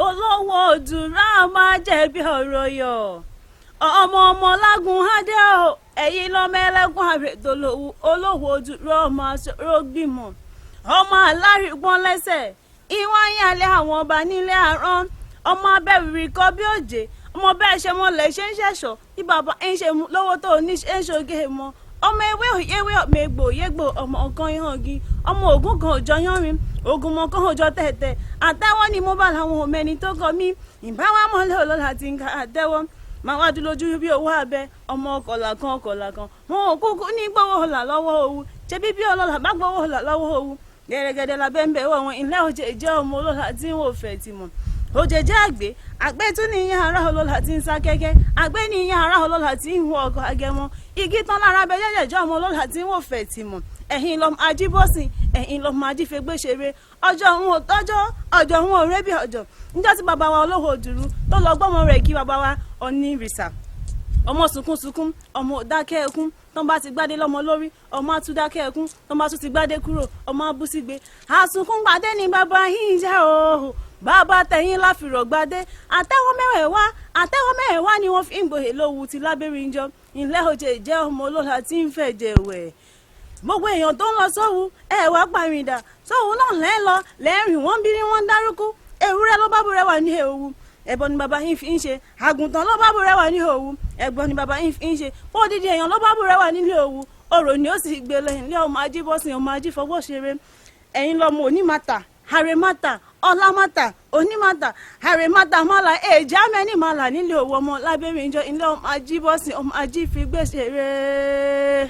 Olówó òdùrá máa jẹ̀bi ọ̀rọ̀ yọ̀. Ọmọ ọmọ lágùn adé o, ẹ̀yin lọ́mọ ẹlẹ́gùn àrètòlówó. Olówó òdùrá ọmọ aṣọ́rọ́ gbìmọ̀, ọmọ alárìgbọ́n lẹ́sẹ̀ ìwọ̀n yín alẹ́ àwọn ọba nílé àrán, ọmọ abẹ́rìrì kọ́ bí òjé, ọmọ bẹ́ẹ̀ ṣe mọ́ lẹ̀ ṣe ń ṣẹ̀ṣọ́ bí bàbá ń ṣe lówó tó ní ṣe ń ṣoge mọ́, ọmọ ewé òyewé, ọmọ egbò òyégbò, ọmọ ọ̀kan yangi, ọmọ ògún kan òjọ yánrin, ogun mọ kan òjọ tẹ̀tẹ̀ àtẹ́wọ́ ni mo bá làwọn ọmọ ẹni tó kọ mí ìbáwá mọ́lẹ̀ ọlọ́lá ti ń ka àtẹ́wọ́ máa wá dúró lójú bí owó abẹ, ọmọ ọkọlà kan ọkọlà kan wọn ò kúkú ní gbowó ọ̀là lọ́wọ́ owó ṣe bíbí ọlọ́lá bá gbowó ọ̀là lọ́wọ́ owó gẹ́gẹ́dẹ́ labẹ́ ń bẹ̀ wọ̀ wọn ilé òjèjẹ́ ọmọ ọlọ́lá tí wọn ò fẹ́ ti mọ̀ òjèjẹ́ àgbẹ̀ àgbẹ̀ tún ní ìyẹn ará ọlọ́lá tí ń sá kẹ́kẹ́ àgbẹ̀ ní ìyẹn ará ọlọ́lá tí ń wọ ọkọ̀ agẹmọ igi tán lára abẹ jẹ́jẹ́jọ́ ọmọ ọlọ́lá tí wọn ò fẹ́ ti mọ̀. Ẹ̀yin lọ́mọ ajíbọ́sìn, ẹ̀yin lọ́mọ ajífẹ́gbẹ́sẹ̀rẹ́. Ọjọ́ òun ò tọ́jọ́, ọjọ́ òun ò rẹ́bí ọjọ́ níjọ́ tí bàbá wa Olówó Òdùrú tó lọ gbọ́mọ rẹ̀ kí bàbá wa Ọ̀nìrìsà, ọmọ sunkún sunkún, ọmọ dákẹ́ ẹkún. Tọ́n bá ti gbádé lọ́mọ lórí, ọmọ á tún dákẹ́ ẹkún. Tọ́n bá tún ti gbádé kúrò, ọmọ á bú sígbe. Àsunkún gbadé ni bàbá yín jẹ́ o, bàbá tẹ̀yìn láfìrọ̀ gbadé. Àtẹ́wọ́ mẹ́wẹ̀ẹ́wá, àtẹ́wọ́ mẹ́wẹ̀ẹ́wá ni wọ́n fi ń gbòye lówù ti lábẹ́rẹ́ ìjọ ìlẹ́ òjè jẹ́ ọmọ olóla tí ń fẹ̀jẹ̀ wẹ̀. Gbogbo èèyàn tó ń lọ sówu ẹ wá pàrìndà sówu náà lẹ́ lọ lẹ́rìn wọ́n bí wọ́n dárúkú. Ewúrẹ́ ló bá burẹ́ wà ní ewu, ẹbọ ni bàbá yín fi ń ṣe. Àgùntàn ló bá burẹ́ wà ní òwu, ẹbọ ni bàbá yín fi ń ṣe. Fódìdí èèyàn ló bá burẹ́ wà nílé òwu, orò ni ó sì gbé lẹ́yìn ilé ọmọ ajíbọ́sìn, ọmọ ajífọwọ́ ṣeré. Ẹ̀yin lọmọ onímàtà àrèmátà ọlámátà onímàtà àrèmátà mọ́là èjì amẹ́ni mọ́là nílé òwò ọmọ lábẹ́rẹ́ ìjọ ilé ọmọ ajíbọ́sìn, ọmọ ajífigbèsè rẹ̀.